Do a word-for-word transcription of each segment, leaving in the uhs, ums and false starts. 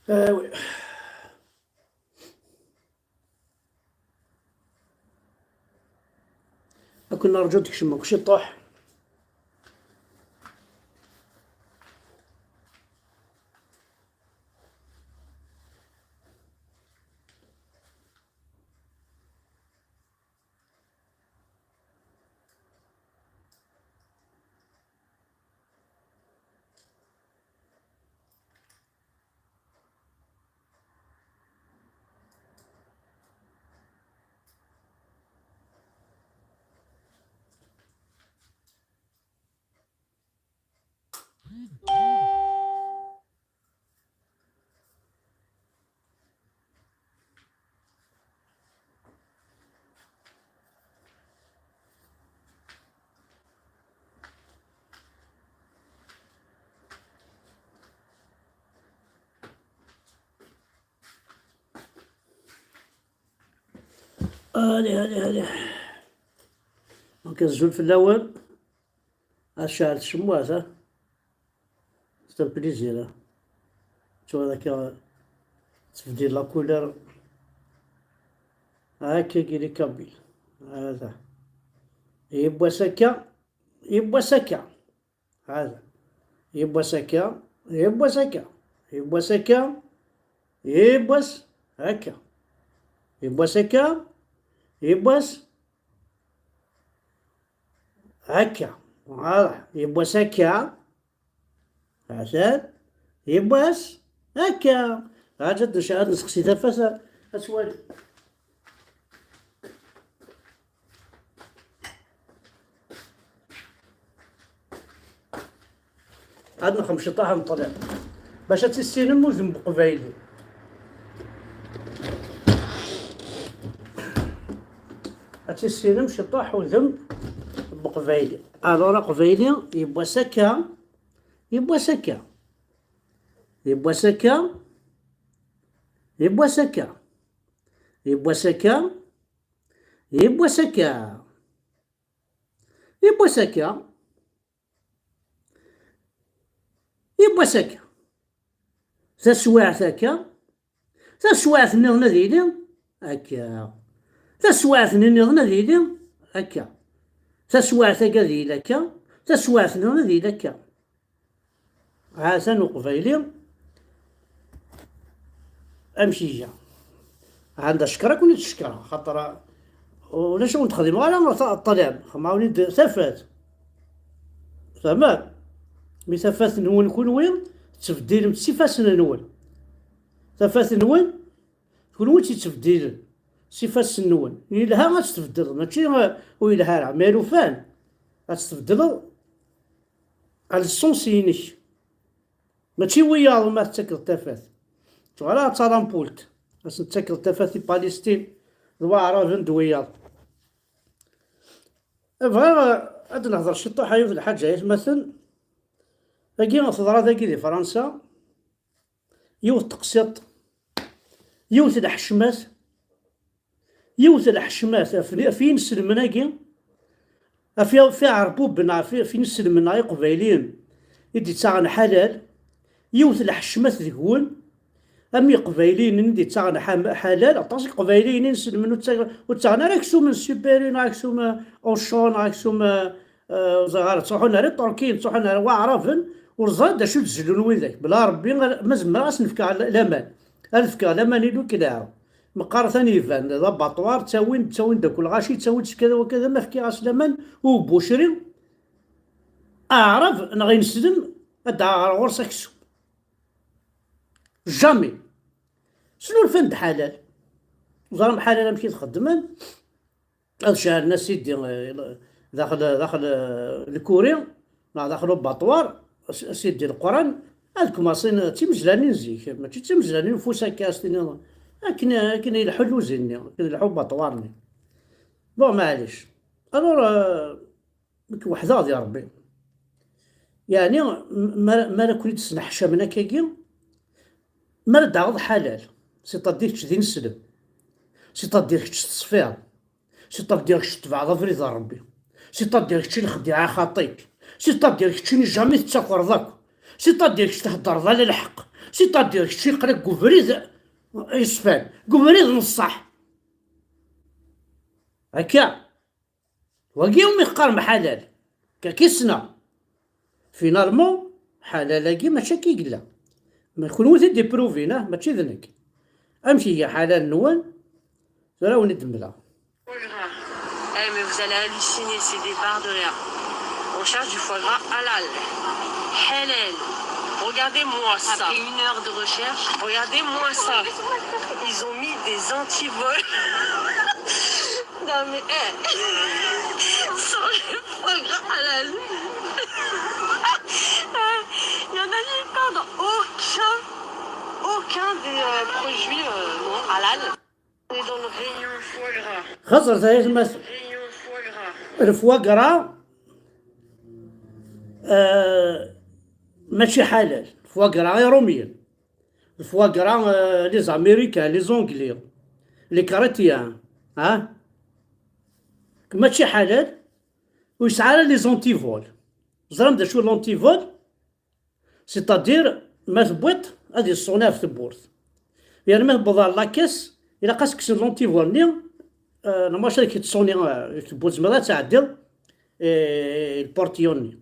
Ah, oui. Ad ken-nerǧu ad tkecmem ciṭuḥ. Allez, allez, allez. Donc, azul fell-awen. Ad ceɛlet cemmuɛt, ha? C'est un plaisir, ha? Tura akka tebdil la couleur. Akkagi les Kabyles. Hada. Yiwwas akka, yiwwas akka. Hada. Yiwwas akka, yiwwas akka. Yiwwas akka, yiwwas akka. Yiwwas akka, yiwwas akka. Voilà. Yiwwas akka. Atan. Yiwwas akka. Atan, ad nseqsi tafat, ad twali. Ad nexdem ciṭṭaḥ n ṭṭlam bac ad tissinem udem n uqbayli. Ad tissinem ciṭṭaḥ udem n uqbayli. Alors, aqbayli yiwwas akka, yiwwas akka, yiwwas akka, yiwwas akka, yiwwas akka, yiwwas akka, yiwwas akka. Yiwwas akka. Taswiɛt akka. Taswiɛt nniḍen ad yili akka. Taswiɛt nniḍen ad yili akka. Taswiɛt-agi ad yili akka. Taswiɛt nniḍen ad yili akka. Atan uqbayli amek iga. Ɛanda cekr akk i d-cekreɣ, xaṭer ulac ur n-texdimeɣ ara ta-, ṭṭlam, xemɛawen-id tafat. Tfehmem? Mi tafat-nwen kunwi, tettbeddilem s ifassen-nwen. Tafat-nwen, kunwi tt-yettbeddilen s ifassen-nwen. Yelha ad tt-tbeddleḍ, mačči, uh, ur yelha ara, ma alufan, ad tt-tbeddleḍ à l'essence-inek. Mačči wiyaḍ ma tettakeḍ tafat. Tuɣal ad talampult. Ad sen-tettakeḍ tafat i Palestine d Waɛraben d wiyaḍ. Bɣiɣ, eh, ad nehder ciṭuḥ a yiwet lḥaǧa, aytmaten. Dagi teḍra dagi di Fransa. Yiwet teqsiṭ. Yiwet lḥecmat. Yiwet lḥecmat ɣef, ɣef yinselmen-agi, ɣef, ɣef iɛerbuben, ɣef, ɣef yinselmen neɣ iqbayliyen i d-ittaɣen ḥalal, yiwet lḥecmat deg-wen, am iqbayliyen i d-ittaɣen ḥam-, ḥalal, aṭas iqbayliyen inselmen ur ttaɣ-, ur ttaɣen ara aksum n Super U neɣ aksum, eh, Auchan neɣ aksum, eh, Eh, ẓer, ttruḥun ar Iṭerkiyen, ttruḥun ar Waɛraben, ur ẓrant d acu d-zellun widak. Bla Ṛebbi, ma zemreɣ ad sen-fkeɣ la-, laman. Ad fkeɣ laman i Lukla. Meqqar atan iban, d abaṭwar, ttawin, ttawin-d akk lɣaci, ttawin-d s kada wa kada, ma fkiɣ-as laman, u Bucri, Aɛrab neɣ ineslem, ad d-aɣeɣ ɣer ɣur-s aksum. Jamais. Snulfan-d ḥalal. Ẓran ḥalal amek i t-xeddmen. Ad ceɛlen a sidi, eh, daxel, daxel, eh, lkuri, neɣ daxel ubaṭwar, a s-, a sidi Leqran, ad kmaṣin d timezlanin zik, mačči d timezlanin ufus akka, a s-tiniḍ, akken, akken ilḥu lluzi-nni, akken ilḥu ubaṭwar-nni. Bon, maɛlic. Alors, eh, nekk weḥdeɣ di Ṛebbi. Yeɛni, m-, ma, ma ara ken-id-sneḥcamen akkagi, ma ara d-taɣeḍ ḥalal, c'est-à-dire kečč d ineslem, c'est-à-dire kečč teṣfiḍ, c'est-à-dire kečč tebɛeḍ abrid n Ṛebbi, c'est-à-dire kečč lexdiɛa xaṭi-k, c'est-à-dire kečč jamais tettakreḍ akk, c'est-à-dire kečč theddreḍ ala lḥeqq, C'est-à-dire, kečč yeqla deg ubrid yeṣfan, deg ubrid n ṣṣeḥ. Akka. Wagi umi qqaren ḥalal. Kaki ssneɣ. Finalement, ḥalal-agi mačči akka i yella. Ma kunwi t-id-ipruvin, ah, mačči d nekk. Amek iga ḥalal-nwen? Tura ad wen-id-mleɣ. Foie gras. Eh, mais vous allez halluciner, c'est des barres de rire. On cherche du foie gras halal. Halal. Regardez-moi ça. Après une heure de recherche, regardez-moi ça. Ils ont mis des antivols. Non, mais, eh. Sur le foie gras halal. Il y en a nulle part dans aucun, aucun des, euh, produits, euh, non, halal. On est dans le rayon foie gras. Xaẓret ay atmaten. Rayon foie gras. Le foie gras, euh, mačči ḥalal. Le foie gras irumyen. Le foie gras, euh, les Américains, les Anglais, les Chrétiens, hein? Mačči ḥalal, ur yesɛi ara les antivols. Teẓram d acu l'antivol? C'est-à-dire, ma tewwiḍ, ad yeṣṣuni ɣef tewwurt. Yerna ma tewweḍ ɣer la caisse, ilaq ad s-kksen l'antivol-nni, euh, neɣ maca ad k-yettṣuni, euh, tewwurt, tzemreḍ ad tɛeddiḍ, eh, le portillon-nni.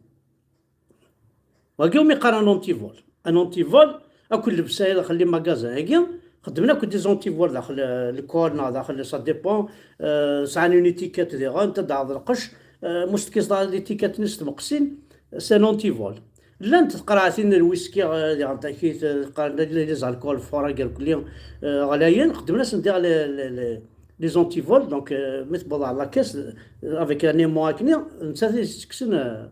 Wagi umi qqaren un antivol. Un antivol, akk llebsa-ya daxel les magasins-agi, xeddmen akk des antivols daxel, euh, lkol neɣ daxel, ça dépend, euh, sɛan une étiquette diɣen, taddaɛḍ lqecc, euh, ma ur s-tekkiseḍ ara l'étiquette-nni s tmeqsin, c'est un antivol. Llant tqerɛatin n lwiski, euh, diɣen takit, euh, qqaren les, les alcools forts agerkli, euh, ɣlayen, xeddmen-asen diɣ les, les, les, les antivols, donc, euh, mi tewweḍ ɣer la caisse, euh, avec un aimant akkenni, nettat i s-ttekksen, euh,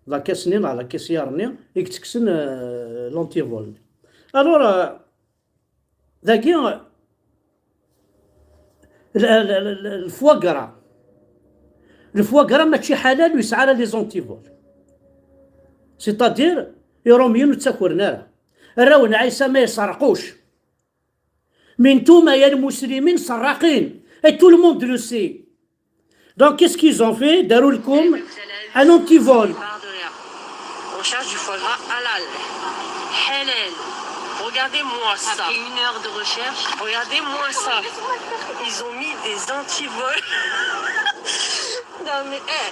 la caisse-nni neɣ la caissière-nni, i yettekksen, euh, l'antivol-nni. Alors, euh, dagi, euh, le, le, le, le foie gras. Le foie gras mačči ḥalal, ur yesɛi ara les antivols. C'est-à-dire, irumyen ur ttakren ara. Arraw n Ɛisa ma yesserquc. Mais ntumma ya lmuslimin serraqin. Et tout le monde le sait. Donc, qu'est-ce qu'ils ont fait? Daru lkum un antivol. On cherche du foie gras halal. Halal. Regardez-moi ça. Après une heure de recherche, regardez-moi ça. Ils ont mis des antivols. Non, mais, eh.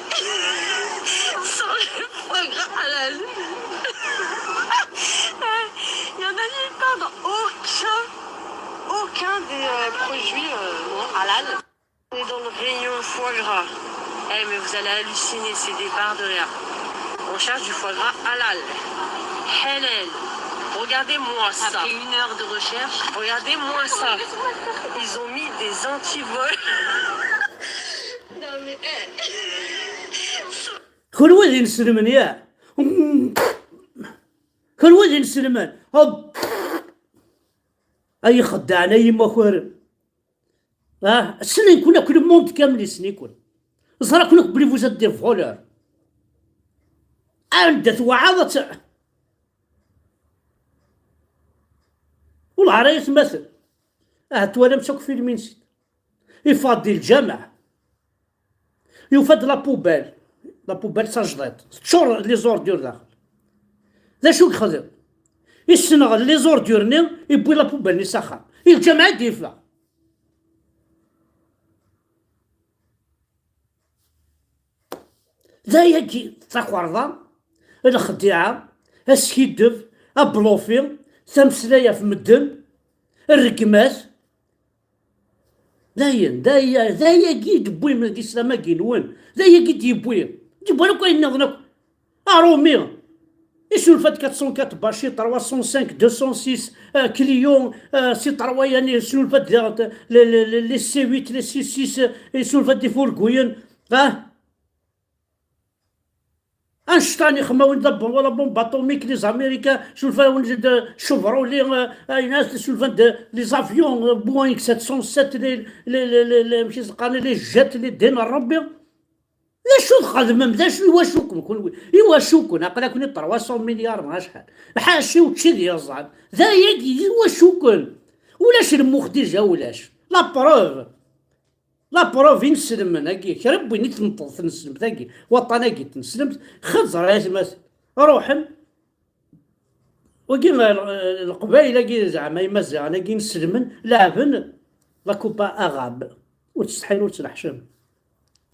Sur le foie gras halal. Il y en a nulle part dans aucun, aucun des, euh, produits, euh, non, halal. On est dans le rayon foie gras. Eh, mais vous allez halluciner, c'est des barres de rire. On cherche du foie gras halal. Halal. Regardez-moi ça. Après une heure de recherche, regardez-moi ça. Ils ont mis des antivols. Non, mais, eh. Kunwi d ineslmen, ya. Kunwi d ineslmen. Hop. Ay ixeddaɛen, ay imakaren. Ah, ssnen-ken akk, le monde kamel yessen-iken. Ẓra-ken akk belli vous êtes des voleurs. Anda twaɛaḍ ad t-, wellah ara yatmaten. Ahat twalam-tt akk filmin-nsen. Iffeɣ-d di lǧameɛ. Yufa-d la poubelle. La poubelle tajdiṭ. Teččur les ordures daxel. D acu i yexdem? Issenɣel les ordures-nni, iwwi la poubelle-nni s axxam. I lǧameɛ i d-yeffeɣ. D ayagi, takerḍa, lexdiɛa, askiddeb, ablufi, tameslay ɣef medden, rregmat. Dayen, d aya, d ayagi i d-wwin deg islam-agi-nwen. D ayagi i d-yewwi. D-yewwi akk ayen nniḍen akk. Arumi. Isulfa-d quatre cent quatre Bachi, trois cent cinq, deux cent six, euh, Clio, euh, Citroën, isulfa-d les, les, les, les C huit, les six six, euh, isulfa-d ifurguyen. Ah. Einstein ixemma-wen-d la bombe, la bombe atomique, les Américains, isulfa-wen-d Chevrolet, euh, ayen-as, isulfa-d les avions, euh, Boeing sept cent sept, les, les, les, les, les, amek i s-qqaren, les jets, les din n Rebbi. D acu txedmem? D acu iwacu-ken kunwi? Iwacu-ken? Aql-aken i trois cents milliards neɣ acḥal. Ḥaci učči d iẓẓan. D ayagi iwacu-ken? Ulac lmux déjà, ulac. La preuve. La preuve, ineslmen-agi, kra n win i tneṭṭeḍ tneslemt-agi, waṭṭan-agi tneslemt, xeẓẓer ay atmaten, ruḥen, Wagi, eh, Leqbayel-agi, zeɛma Imaziɣen-agi ineslmen, leɛben la Coupe Arabe. Ur ttsetḥin, ur ttneḥcam.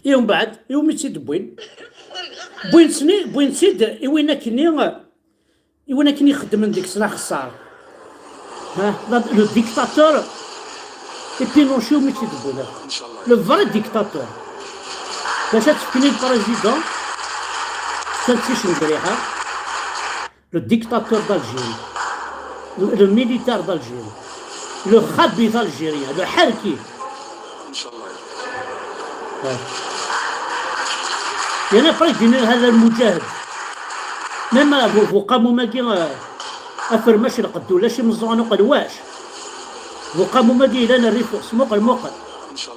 I umbeɛd, iwumi tt-id-wwin? Wwin-tt-ni-, wwin-tt-id i win akkenni, i win akken ixeddmen deg-sen axeṣṣar. Ha, la, le dictateur, et Pinochet, iwumi tt-id-wwin? Le vrai dictateur. D acu ad tefken i le président? Tfant-tt i Cengriḥa. Le dictateur d'Algérie, le, le militaire d'Algérie, le khabith algérien, le ḥerki. Ah. Yerna après d-yenna هذا المجاهد. Même bu, bu qamum-agi, euh, afermac lqedd ulac, imeẓẓuɣen uqelwac. Bu qamum-agi yellan rrif, muqel, muqel.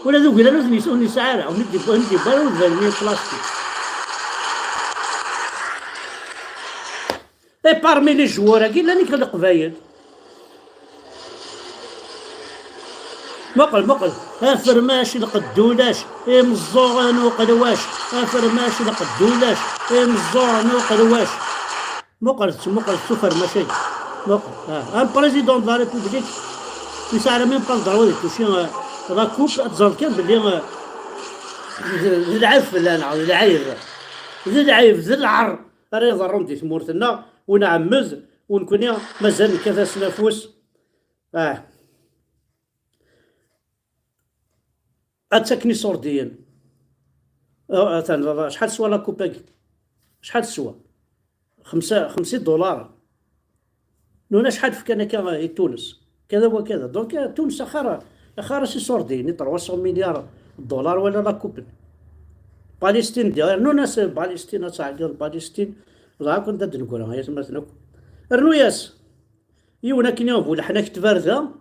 Ula d uglan ur ten-yesɛi ara, ur ten-id-yewwi ara udfel-nni n plastik. Et parmi les joueurs-agi, llan kra n Leqbayel. Muqel, muqel. Afermac lqedd ulac, imeẓẓuɣen uqelwac. Afermac lqedd ulac, imeẓẓuɣen uqelwac. Muqel, muqel s ufermac-agi. Muqel. Ah, un président de la République, yesɛa même pas le droit de toucher, euh, la coupe, ad teẓreḍ kan belli, euh, d, d lɛib fell-aneɣ, d lɛib. D lɛib, d lɛar. Ara iḍerrun di tmurt-nneɣ, ur nɛemmed, u nekkni mazal nekkat-asen afus. Ah. Ad ttaken iṣurdiyen. Ah, atan, acḥal teswa la coupe-agi? Acḥal teswa? Xemsa, xemsin dollar. Nuna acḥal fkan akka i Tunes? Kada wa kada. Donc, euh, Tunes axir, axir-as iṣurdiyen i trois cents milliards de dollars wala la coupe. Palestine, d, rnu-as Palestine, ad tɛeggeḍ Palestine. Dɣa akk anda d-neggra, ay atmaten akk. Rnu-as yiwen akken i bu leḥnak tbarda.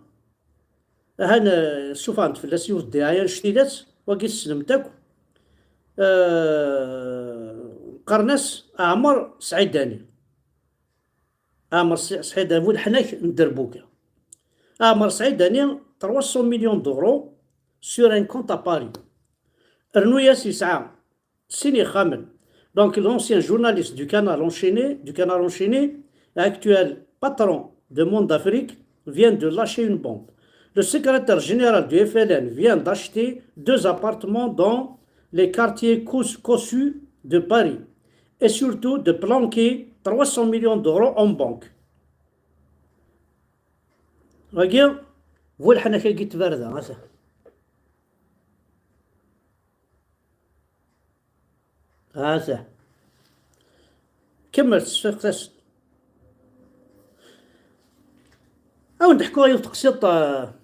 Ahan, euh, ssufɣen-d fell-as yiwet ddiɛaya annect-ilat, wagi tessnem-t akk. Euh, qqaren-as Ɛmer Sɛidani. Ɛmer Sɛ-, Sɛidani, bu leḥnak n dderbuka. Ɛmer Sɛidani, trois cents millions d'euros sur un compte à Paris. Rnu-as yesɛa sin ixxamen. Donc, l'ancien journaliste du Canal Enchaîné, du Canal Enchaîné, actuel patron de Monde Afrique, vient de lâcher une bombe. Le secrétaire général du F L N vient d'acheter deux appartements dans les quartiers cos-, cossus de Paris et surtout de planquer trois cents millions d'euros en banque. Wagi, bu leḥnak-agi n tbarda, ata. Ata. Kemmel, tesfiqt-as. Ad wen-d-ḥkuɣ yiwet teqsiṭ, ah,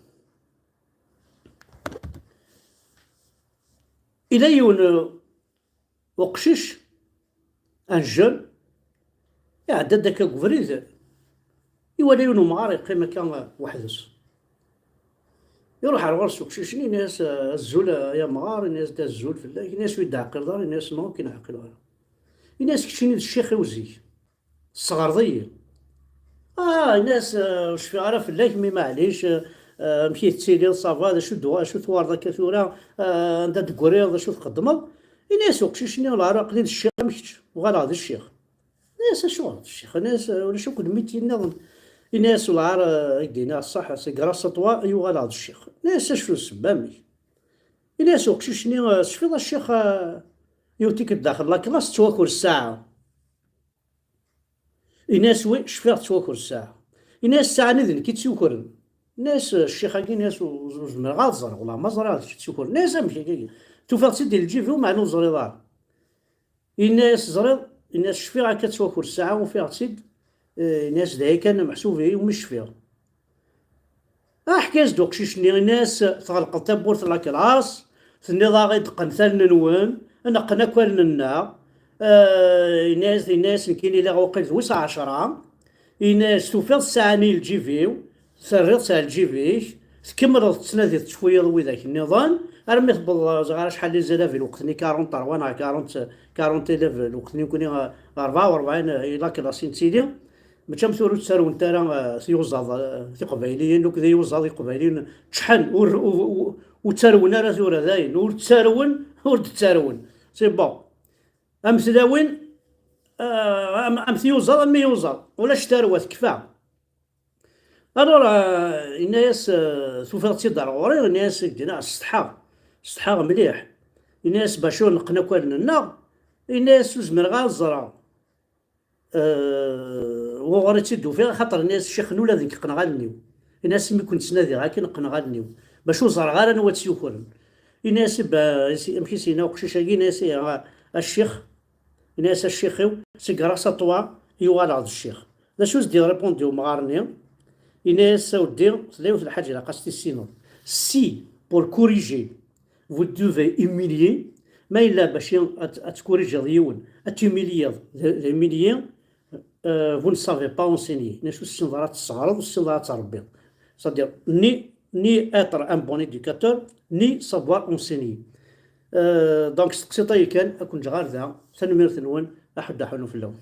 ila yiwen, uh, uqcic, un jeune, iɛedda-d akka deg ubrid, iwala yiwen umɣar yeqqim akka weḥd-s. Iruḥ ar ɣur-s uqcic-nni, yenna-yas, "Azul ay amɣar." Yenna-yas-d, "Azul fell-ak." Yenna-yas, "Ur yi-d-teɛqileḍ ara?" Yenna-yas, "Ma ur k-neɛqil ara." Yenna-yas, "Keččini d ccix-iw zik. Tesseɣreḍ-iyi." "Ah," yenna-yas, "ur cfiɣ ara fell-ak, mi maɛlic, ah, amek i tettiliḍ, ça va, d acu d-, acu twariḍ akka tura, ah, anda d-tegriḍ, d acu txeddmeḍ?" Yenna-yas uqcic-nni, "Lɛar aql-i d ccix am kečč, uɣaleɣ d ccix." Yenna-yas, "Acuɣer d ccix?" Yenna-yas, "Ulac akk d métier nniḍen." Yenna-yas, "Lɛar, ah, ad k-d-iniɣ ṣṣeḥ, seg ras ṭwa i uɣaleɣ d ccix." Yenna-yas, "Acu d ssebba, amek?" Yenna-yas uqcic-nni, "Ah, tecfiḍ a ccix, ah, yewwet-ik-d daxel la classe, tettwaker ssaɛa." Yenna-yas, "Oui, cfiɣ tettwaker ssaɛa." Yenna-yas, "Ssaɛa-nni d nekk i tt-yukren." Yenna-yas ccix-agi, yenna-yas, "Ur, ur zmireɣ ad ẓreɣ, wala ma ẓriɣ d kečč tt-yukren." Yenna-yas, "Amek akka?" Tufiḍ-tt-id di lǧib-iw, meɛna ur teẓriḍ ara. Yenna-yas, "Ẓriɣ." Yenna-yas, "Cfiɣ akka tettwaker ssaɛa, ufiɣ-tt-id." Eh, yenna-yas, "D aya kan, meḥsub ihi umi cfiɣ." Aḥka-yas-d uqcic-nni, yenna-yas, "Tɣelqeḍ tawwurt n la classe, tenniḍ-aɣ-id qqnet allen-nwen, neqqen akk allen-nneɣ." Eh, yenna-yas, yenna-yas, "Nekkini lliɣ waqil d wis ɛecṛa." Yenna-yas, "Tufiḍ ssaɛa-nni i lǧib-iw, terriḍ-tt ar lǧib-ik, tkemmleḍ tettnadiḍ, tettfuyiḍ widak nniḍen, armi tewweḍ, ẓer acḥal les élèves i lweqt-nni, quarante trois neɣ quarante, quarante élèves lweqt-nni, nekkni, eh, rebɛa u rebɛin, eh, i la classe i nettili." Mačči am tura ur ttarwent ara, eh, tiyuzaḍ, eh, tiqbayliyin, akk d iyuzaḍ iqbayliyen ččḥen, ur, ur, ur, ur ttarwen ara tura dayen, ur ttarwen, ur d-ttarwen. C'est bon. Am tlawin, eh, am, am tiyuzaḍ, am iyuzaḍ. Ulac tarwa, tekfa. Alors, euh, yenna-yas, euh, tufiḍ-tt-id ar ɣur-i? Yenna-yas, dina, setḥaɣ, setḥaɣ mliḥ. Yenna-yas, bac ur neqqen akk allen-nneɣ. Yenna-yas, ur zmireɣ ara ad ẓreɣ, euh, wuɣur i tt-id-ufiɣ, axaṭer yenna-yas ccix-nni ula d nekk qqneɣ allen-iw. Yenna-yas, imi ken-ttnadiɣ akken qqneɣ allen-iw, bac ur ẓreɣ ara anwa tt-yukren. Yenna-yas, "Iba, amek i s-yenna uqcic-agi?" Yenna-yas, "Ihi, a, a ccix." Yenna-yas, "A ccix-iw, c'est grâce à toi i uɣaleɣ d ccix." D acu i s-d-irripondi umɣar-nni? Yenna-yas, "A weddi, tella yiwet n lḥaǧa ilaq ad s-tissineḍ. Si, pour corriger, vous devez humilier, ma yella bac ad, ad tkurrijiḍ yiwen, ad t-humiliyeḍ, d, d humilier, euh, vous ne savez pas enseigner." Yenna-yas, "Ur tessineḍ ara ad tesseɣreḍ, ur tessineḍ ara ad tṛebbiḍ." C'est-à-dire, ni, ni être un bon éducateur, ni savoir enseigner. Euh, donc, steqsiḍ-iyi kan, ad ken-ǧǧeɣ ar da. Tanemmirt-nwen, aḥuddu aḥunnu fell-awen.